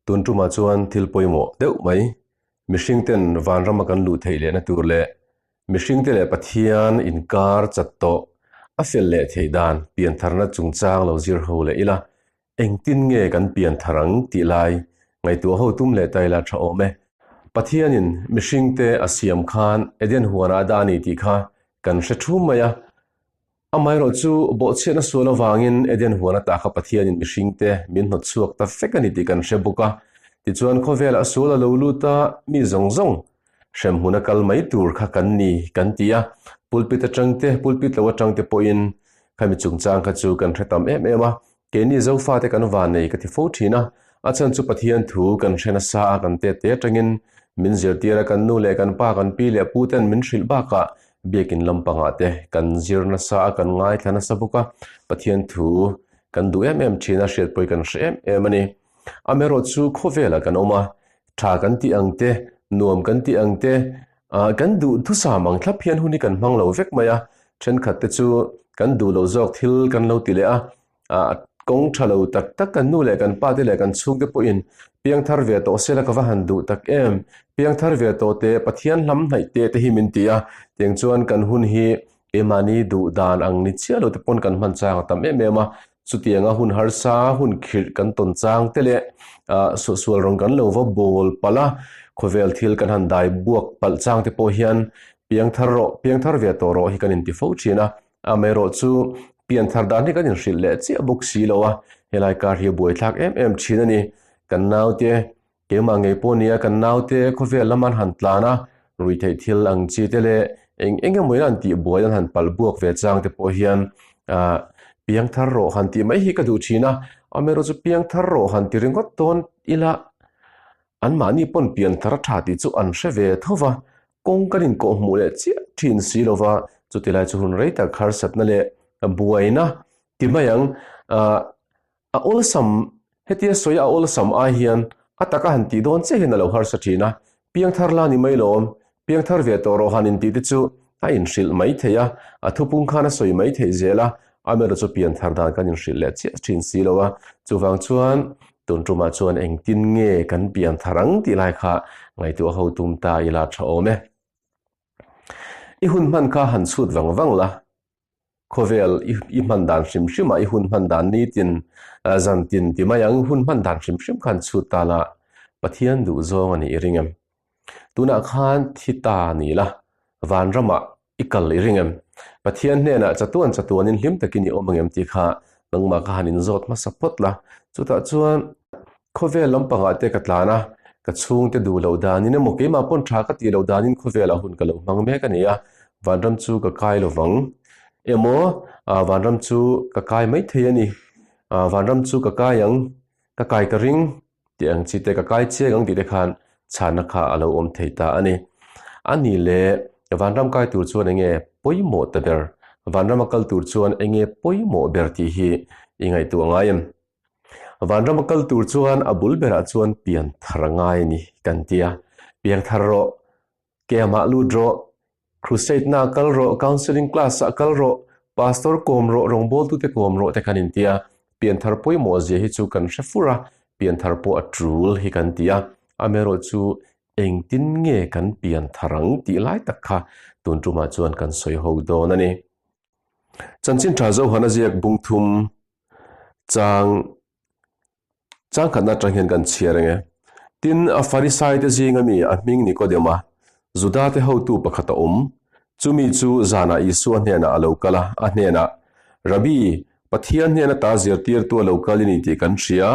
Tun tumah chuan thil pawimawh deuh mai, mihringten vanrama kan luh theih lehna tur leh mihringte leh Pathian inkar chat tawh a fel leh theih dan piantharna chungchang lo zir ho leh ila, engtin nge kan pianthar ang tih lai ngaihtuah ho tum leh ta ila tha awm e. Pathianin mihringte a siam khan Eden huanah a dah a ni tih kha kan hre thum mai a. Amaherawh chu bawhchhiatna sual avangin Eden huan ata kha Pathianin mihringte min hnawt chhuak ta vek a ni tih kan hre bawk a. Tichuan khawvelah sual a lo lut a, mi zawng zawng hremhmun a kal mai tur kha kan ni kan ti a. Pulpit atangte, pulpit lo atangte pawhin khami chungchang kha chu kan hre tam em em a. Keini Zofate kan van nei ka ti fo thin a, a chhan chu Pathian thu kan hre nasa a, kan tete atangin min zirtir a, kan nu leh kan pa, kan pi leh pu ten min hrilh bakah biakin lampangah te kan zir nasa a, kan ngaithla nasa bawk a, Pathian thu kan duh em em thin a, hriatpui kan hre em em a ni. Amaherawh chu khawvelah kan awm a, tha kan tih ang te, nuam kan tih ang te, kan duh thusam ang thlap hian hun hi kan hmang lo vek mai a, thenkhat te chu kan duh loh zawk thil kan lo ti leh a, kawng tha lo tak tak kan nu leh kan pa te leh kan chhungte pawhin piangthar ve tawh sela ka va han duh tak em, piangthar ve tawh te Pathian hlam hnaih te te hi min ti a, tiang chuan kan hun hi keimahni duh dan ang ni chiah lo te pawn kan hman chang a tam em em a, chutianga hun harsa hun khirh kan tawn chang te leh suahsual rawn kan lo va bawl palh a, khawvel thil kan han dai buak palh chang te pawh hian piangthar rawh piangthar ve tawh rawh hi kan inti fo thin a, amaherawh chu pianthar dan hi kan inhrilh leh chiah bawk si lo a, helai kar hi a buaithlak em em thin a ni, kan naute Keimah ngei pawh nia kan naute khawvel lam an han tlan a, ruihtheih thil ang chi te leh eng eng emaw in an tih buai an han palh buak ve chang te pawh hian ah piangthar rawh han tih mai hi ka duh thin a, amaherawh chu piangthar rawh han ti ringawt dawn ila anmahni pawn pianthar a tha tih chu an hre ve tho va, kawng kan inkawh hmuh leh chiah thin si lo va, chuti lai chu hun rei tak harsatna leh buaina ti mai ang ah. A awlsam, hetia sawi a awlsam ai hian a taka han tih dawn che hian a lo harsa thin a, piangthar la ni mai lawm, piangthar ve tawh rawh han intih te chu a inhrilh mai thei a, a thupung khan a sawi mai theih zel a, amaherawh chu pianthar dan kan inhrilh leh chiah thin si lo a, chuvang chuan tun tumah chuan engtin nge kan pianthar ang tih lai kha ngaihtuah ho tum ta ila tha awm e. I hun hman kha han chhut vang vang la. Khawvel i hman dan hrim hrim ah i hun hman dan nitin zan tin ti mai ang hun hman dan hrim hrim khan chhut ta la Pathian duh zawng a nih i ring em? Tunah khan thi ta ni la vanramah i kal i ring em? Pathian hnenah chatuan chatuanin hlim takin i awm ang em tih kha nangmah kha han inzawt hmasa phawt la chutah chuan Khawvel lampangah te ka tlan a, ka chhungte duh loh danin emaw keimah pawn tha ka tih loh danin khawvelah hun ka lo hmang mek a ni a, vanram chu ka kai lovang emaw vanram chu ka kai maithei a ni, vanram chu ka kai ang, ka kai ka ring tih ang chi te, ka kai chiang ang tih te khan chhanna kha a lo awm thei ta a ni. A ni leh vanram kai tur chuan enge pawimawh ta ber, vanrama kal tur chuan enge pawimawh ber tih hi i ngaihtuah ngai em? Vanrama kal tur chuan a bul berah chuan pian thar a ngai a ni kan ti a, piang thar rawh, Kemah lut rawh, Crusade na kal rawh, Counselling class ah kal rawh, Pastor kawm rawh, rawngbawltute kawm rawh te kan inti a, pian thar pawimawh zia hi chu kan hre fur a, pian thar pawh a tul hi kan ti a, amaherawh chu engtin nge kan pian thar ang tih lai tak kha tun tumah chuan kan sawi ho dawn a ni. Chanchin tha Zohana ziak bungthum Chang chang khatna atang hian kan chhiar ang e. Tin, a Farisai te zinga mi a hming Nikodema, Juda te hotu pakhat a awm. Chumi chu zanah Isua hnenah a lo kal a, a hnenah, Rabbi, Pathian hnen ata zirtirtu a lo kal i ni tih kan hria.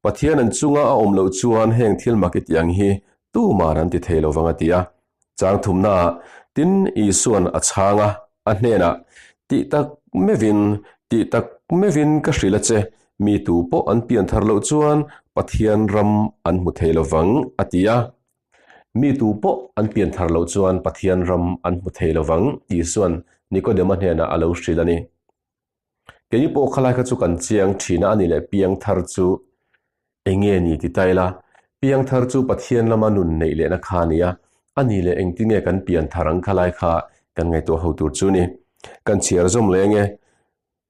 Pathian an chunga a awm loh chuan heng thil mak i tih ang hi tuman an ti thei lovang a ti a. Chang thumnaah tin Isua'n a chhang a, a hnenah, Tih tak meuhin, tih tak meuhin ka hrilh a che, mi tu pawh an pian thar loh chuan Pathian ram an hmu thei lo vang, a ti a. Mi tu pawh an pian thar loh chuan Pathian ram an hmu thei lo vang, Isua'n Nikodema hnenah a lo hrilh a ni. Keini pawh khalai kha chu kan chiang thin a, a ni leh piang thar chu eng nge ni ti ta ila, piang thar chu Pathian lama nun neih lehna kha a ni a, a ni leh engtin nge kan pian thar ang khalai kha kan ngaihtuah ho tur chu ni. Kan chhiar zawm leh enge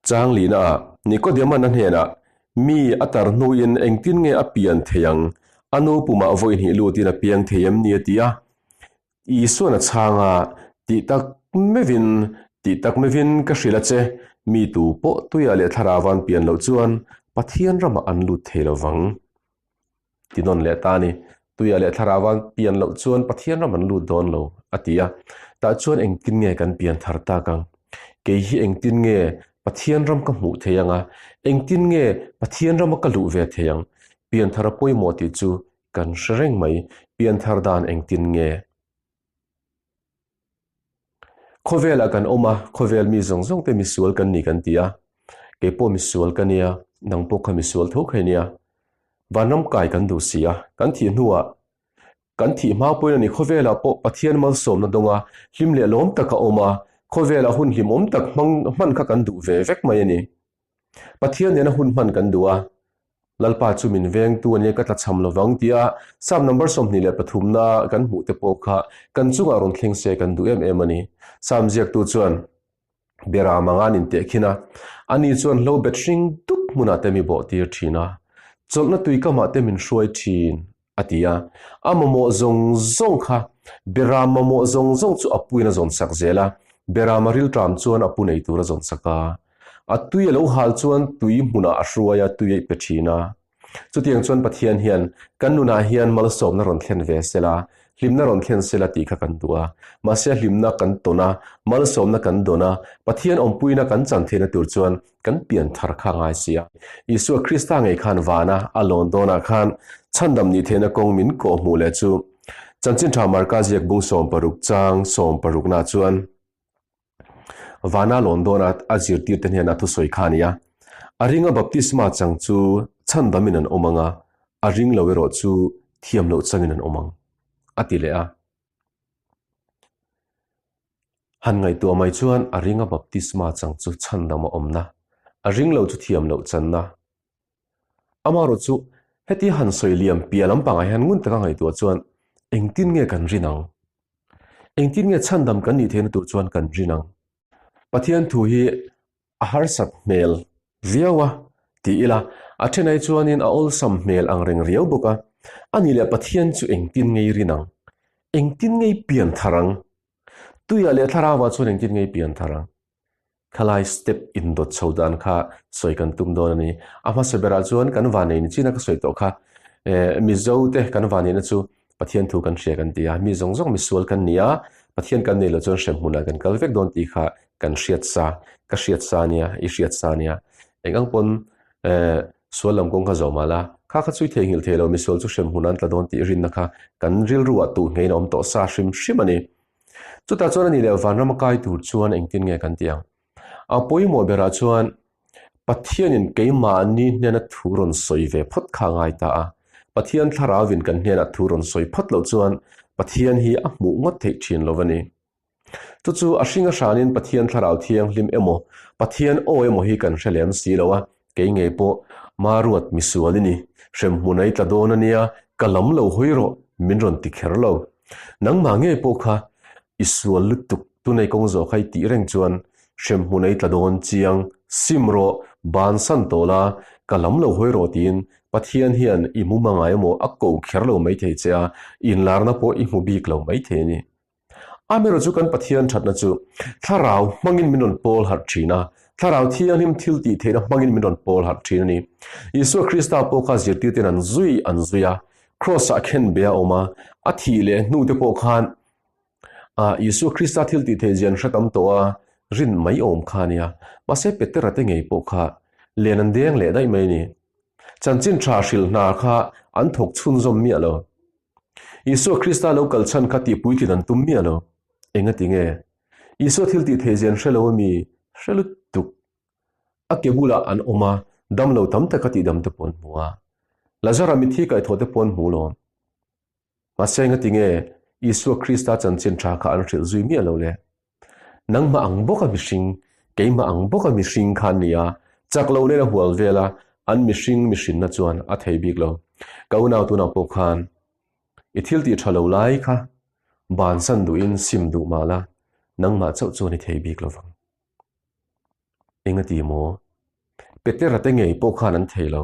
chang lihna ah Nikodema'n a hnenah, Mi a tar hnuin engtin nge a pian thei ang? A nu pumah vawi hnih lutin a piang thei em ni a ti a. Isuan a chhang a, Tih tak meuhin, tih tak meuhin ka hrilh a che, mi tu pawh tuiah leh thlarauvan pian loh chuan Pathian ramah an lut thei lo vang. Ti nawn leh ta a ni. Tuiah leh thlarauvan pian loh chuan Pathian ram an lut dawn lo, a ti a. Tah chuan engtin nge kan pian thar tak ang? Kei hi engtin nge Pathian ram ka hmuh thei ang a? Engtin nge Pathian rama ka luh ve thei ang? Pian thar a pawimawh tih chu kan hre reng mai. Pian thar dan engtin nge? Khawvelah kan awm a, khawvel mi zawng zawng te misual kan ni kan ti a. Kei pawh misual ka nia, nang pawh kha misual tho kha i nia. Vanram kai kan duh si a, kan thih hnuah kan thih hma pawhin a ni khawvelah pawh Pathian malsawmna dawnga hlim leh lawm tak a awm a, khawvelah hun hlimawm tak hmang hman kha kan duh ve vek mai a ni. Pathian nena hun hman kan duh a, Lalpa chu min vengtu a nia ka tlachham lovang tia Psalm number 23 na kan hmuh te pawh kha kan chungah rawn thleng se kan duh em em a ni. Psalm ziaktu chuan Beram anga an intehkhin a, ani chuan hlo bet hring dup hmunah te mi bawh tir thin a, chawlhna tuikamah te min hruai thin a ti a. A mamawh zawng zawng kha Beram mamawh zawng zawng chu a puin a zawn sak zel a, Beram a rilṭam chuan a pu nei tur a zawn sak a. A tui a lo hal chuan tui hmunah a hruai a, tui a i pe thin a. Chutiang chuan Pathian hian kan nunah hian malsawmna rawn thlen ve sela, hlimna rawn thlen sela tih kha kan duh a. Mahse hlimna kan tawn a, malsawmna kan dawn a, Pathian awmpuina kan chan theihna tur chuan kan pian thar kha a ngai si a. Isua Krista ngei khan vana a lawn dawnah khan chhandam nih theihna kawng min kawh hmuh leh chu Chanchin Tha Marka ziak bung 16 chang 16 na chuan Vana lawn dawna a zirtirte hnena thusawi kha a ni a. A ringa baptisma chang chu chhandamin an awm ang a, a ring lo erawh chu thiam loh changin an awm ang, a ti leh a. Han ngaihtuah mai chuan a ringa baptisma chang chu chhandam a awmna, a ring lo chu thiam loh channa. Amaherawh chu heti han sawi liam piah lampangah hian ngun taka ngaihtuah chuan engtin nge kan rin ang? Engtin nge chhandam kan nih theihna tur chuan kan rin ang? Pathian thu hi a harsat hmel viau a ti ila, a thenai chuanin a awlsam hmel ang reng riau bawk a. A nih leh Pathian chu engtin ngei rin ang? Engtin ngei pian thar ang? Tuiah leh thlarauah chuan engtin ngei pian thar ang? Khalai step indawt chho dan kha sawi kan tum dawn a ni. A hmasa berah chuan kan vanneihna chin a ka sawi tawh kha. Mizo te kan vanneihna chu Pathian thu kan hria kan ti a, mi zawng zawng misual kan ni a, Pathian kan nei loh chuan hrem hmunah kan kal vek dawn tih kha kan hriat sa, ka hriat sa nia, i hriat sa nia. Eng ang pawn sual lam kawng kha zawh mah la, kha kha chu i theihnghilh thei lo, misual chu hrem hmunah an tla dawn tih rinna kha kan rilruah tuh ngeiin a awm tawh sa hrim hrim a ni. Chutah chuan a ni leh vanram a kai tur chuan engtin nge kan ti ang? A pawimawh berah chuan Pathianin keimahni hnena thu rawn sawi ve phawt kha a ngai ta a. Pathian thlarauin kan hnenah thu rawn sawi phawt loh chuan Pathian hi a hmuh ngawt theih thin lo a ni. Chu chu a hring a hranin Pathian thlarau thianghlim emaw, Pathian aw emaw hi kan hre lem si lo a, kei ngei pawh Maruat misual i ni, hremhmun a i tla dawn a nia, ka lam lo hawi rawh, min rawn ti kher lo. Nangmah ngei pawh kha i sual lutuk, tunei kawng zawh kha i tih reng chuan hremhmun a i tla dawn chiang, sim rawh, bansan tawh la, ka lam lo hawi rawh tiin Pathian hian i hmu hmangai emaw a ko kher lo maithei che a, inlarna pawh i hmu bik lo maithei a ni. Amaherawh chu kan Pathian thatna chu Thlarau hmangin min rawn pawl harh thin a, Thlarau Thianghlim thil tih theihna hmangin min rawn pawl harh thin a ni. Isua Krista pawh kha zirtirten an zui an zui a, Kraws-ah khen be a awm a, a thih leh hnu te pawh khan Isua Krista thil tih theih zian hre tam tawh a, rin mai awm kha a nia. Mahse Petera te ngei pawh kha len an deng leh daih mai a ni. Chanchin tha hrilh hna kha an thawk chhunzawm miah lo. Isua Krista lo kal chhan kha tih puitlin an tum miah lo. Engati nge? Isua thil tih theih zian hre lo a mi hre lutuk. A ke bulah an awm a, dam lo tam taka tihdam te pawh an hmu a. Lazara mitthi kaihthawh te pawh an hmu lo. Mahse engati nge Isua Krista chanchin tha kha an hrilh zui miah lo le? Nangmah ang bawka mihring, keimah ang bawka mihring kha an ni a, chak lo nen a hual vel a, an mihring mihrinna chuan a thei bik lo. Ka unau tunah pawh khan i thil tih tha lo lai kha bansan duhin sim duh mah la, nangmah chauh chuan i thei bik lo vang. Engati maw? Petera te ngei pawh khan an thei lo.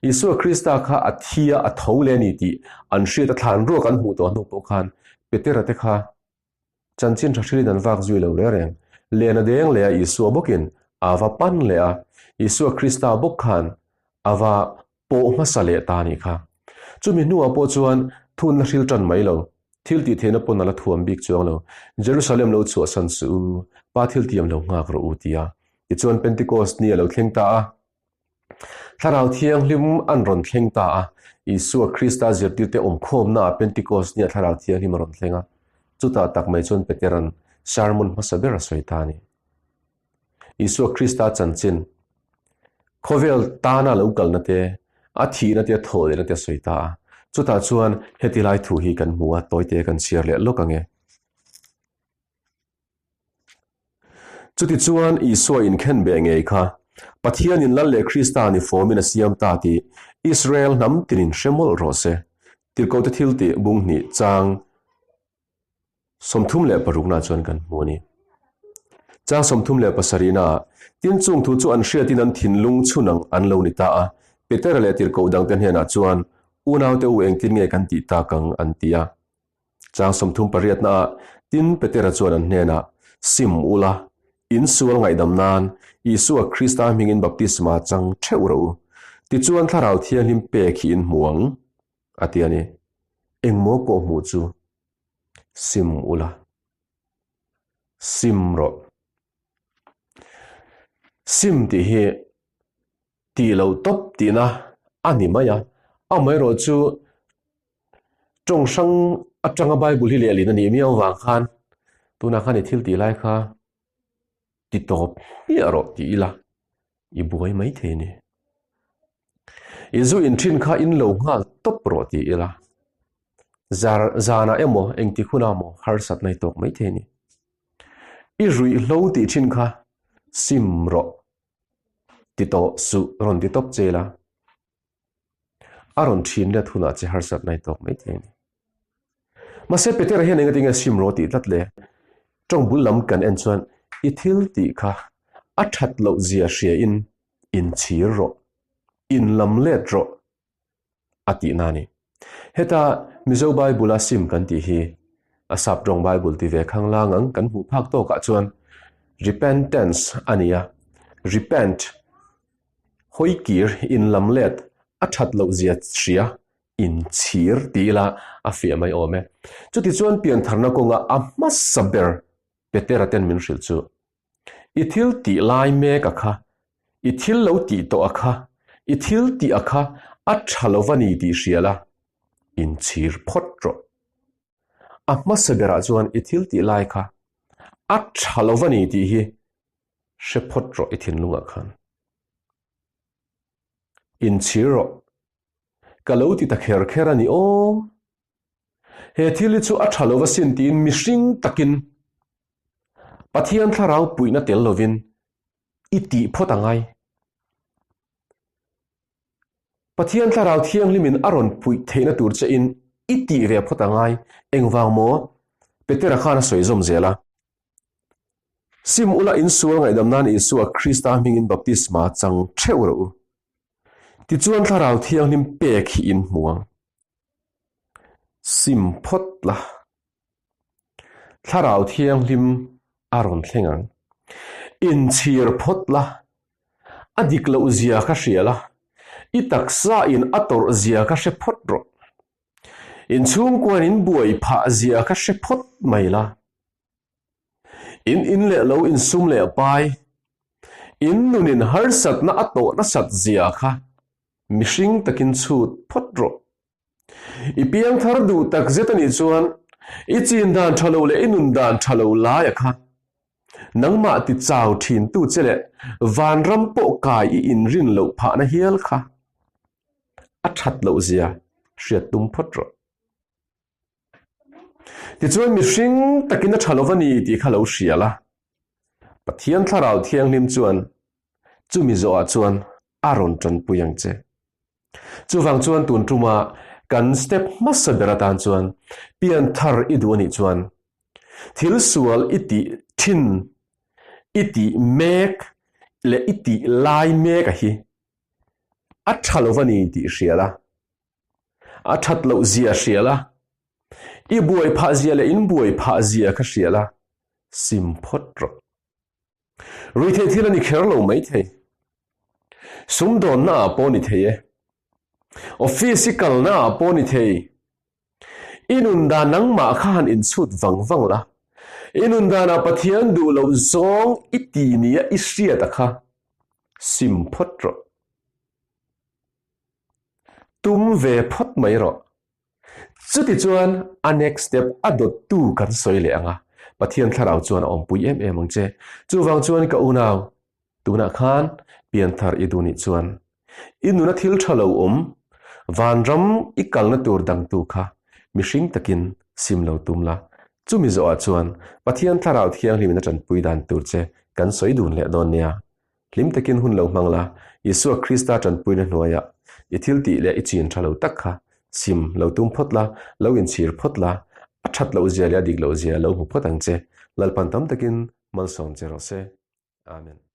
Isua Krista kha a thi a, a tho leh a ni tih an hriat a thlan ruak an hmuh tawh hnu pawh khan Petera te kha chanchin tha hrilin an vak zui lo reng reng. Len a deng leh a Isua bawkin a va pan leh a, Isua Krista bawk khan a va pawh hmasa leh ta a nih kha. Chumi hnuah pawh chuan thunna hril tan mai lo, thil tih theihna pawn a la thuam bik chuang lo. Jerusalem lo chhuahsan suh u, Pa thil tiam lo nghak rawh u tia. Tichuan Pentecost ni a lo thleng ta a. Thlarau Thianghlim an rawn thleng ta a, Isua Krista zirtirte awmkhawmnaah Pentecost nia Thlarau Thianghlim a rawn thleng a, chutah tak mai chuan Petera'n sermon hmasa ber a sawi ta a ni. Isua Krista chanchin, khawvel tana lo kalna te, a thihna te, a thawh lehna te a sawi ta a. Chutah chuan heti lai thu hi kan hmu a, tawite kan chhiar leh lawk ang e. Chutichuan, Isua inkhenbeh ngei kha Pathianin Lal leh Krista ni fawmin a siam ta tih Israel hnam tinin hre mawlh rawh se. Tirhkohte thiltih bung hnih chang 36 nah chuan kan hmu a ni. Chang 37 ah, Tin chung thu chu an hriatin an thinlung chhun ang an lo ni ta a, Petera leh tirhkoh dangte hnenah chuan, Unaute u engtin nge kan tih tak ang? an ti a. Chang 30 naah tin Petera chuan an hnenah, Sim ula, in sual ngaihdam nan Isua Krista hmingin baptisma chang theuh rawh u. Tichuan Thlarau Thianghlim pek hi in hmu ang, a ti a ni. Engmaw kawh hmuh chu? Sim ula. Sim rawh. Sim tih hi tih loh tawp tihna a ni mai a, amaherawhchu tawng hrang atanga Bible hi lehlin a nih miau avang khan tunah khan i thil tih lai kha ti tawp hmiah rawh tih ila i buai mai thei a ni. I zu in thin kha in lo nghal tawp rawh tih ila zar zanah emaw engtik hunah maw harsatna i tawk mai thei a ni. I ruihhlo tih thin kha sim rawh. Ti tawh suh rawn ti tawp che la, a rawn thin let hunah che harsatna i tawk mai thei a ni. Mahse Petera hian engati nge sim rawh tih tlat le? Tawng bul lam kan en chuan i thil tih kha a that loh zia hria in inchhir rawh, in lam let rawh a tihna a ni. Heta Mizo Bible-a sim kan tih hi a sap tawng Bible ti ve khang lang ang kan hmuh phak tawkah chuan repentance a ni a, repent, hawikir, inlamlet, a that loh zia hria, inchhir ti ila a fiah mai awm e. Chutichuan piantharna kawnga a hmasa ber Petera ten min hrilh chu I thil tih lai mek a kha, i thil lo tih tawh a kha, i thil tih a kha a tha lo va ni tih hria la, inchhir phawt rawh. A hmasa berah chuan i thil tih lai kha a tha lo va ni tih hi hre phawt rawh i thinlungah khan. Inchhir rawh. Ka lo ti ta kher kher a ni aw. He thil hi chu a tha lo va sin tiin mihring takin Pathian thlarau puihna tel lovin i tih phawt a ngai. Pathian thlarau thianghlimin a rawn puih theihna tur che in i tih ve phawt a ngai. Engvang maw? Petera khan a sawi zawm zel a. Sim ula insual ngaihdam nan Isua Krista hmingin baptisma chang theuh rawh u. Tichuan thlarau thianghlim pek hi in hmu ang. Sim phawt la. Thlarau Thianghlim a rawn thleng ang. Inchhir phawt la, a dik loh zia kha hria la, i taksa in a tawrh zia kha hre phawt rawh. Inchhungkuan in buai phah zia kha hre phawt mai la. In in leh lo insum leh pai, in nunin harsatna a tawh nasat zia kha mihring takin chhut phawt rawh. I piangthar duh tak zet a nih chuan i chin dan tha lo leh i nun dan tha lo laia kha nangmah ti chau thin tu che leh vanram pawh kai i inrin loh phahna hial kha a that loh zia hriat tum phawt rawh. Tichuan mihring takin a tha lo va ni tih kha lo hria la, Pathian Thlarau Thianghlim chuan chumi zawhah chuan a rawn tanpui ang che. Chuvang chuan tun tuma kan step hmasa ber atan chuan pian thar i duh a nih chuan thil sual i tih thin, i tih mek leh i tih lai mek a hi. A tha lo va ni tih hria la, a that loh zia hria la, i buai phah zia leh in buai phah zia kha hria la, sim phawt rawh. Ruihtheih thil a ni kher lo mai thei. Sumdawnna ah pawh ni thei e. Office i kalna ah pawh ni thei. I nun dan nangmah kha han inchhut vang vang la. I nun danah Pathian duh loh zawng i ti nia i hriat a kha sim phawt rawh. Tum ve phawt mai rawh. Chutichuan a next step a dawttu kan sawi leh ang a, Pathian thlarau chuan a awmpui em em ang che. Chuvang chuan ka unau, tunah khan pianthar i duh nih chuan i nuna thil tha lo awm, vanram i kalna tur dangtu kha mihring takin sim lo tum la. Chumi zawhah chuan Pathian thlarau thianghlimin a tanpui dan tur che kan sawi dun leh dawn nia. Hlim takin hun lo hmang la, Isua Krista tanpuina hnuaiah i thil tih leh i chin tha lo tak kha sim lo tum phawt la, lo inchhir phawt la, a that loh zia leh a dik loh zia lo hmu phawt ang che. Lalpan tam takin malsawm che rawh se. Amen.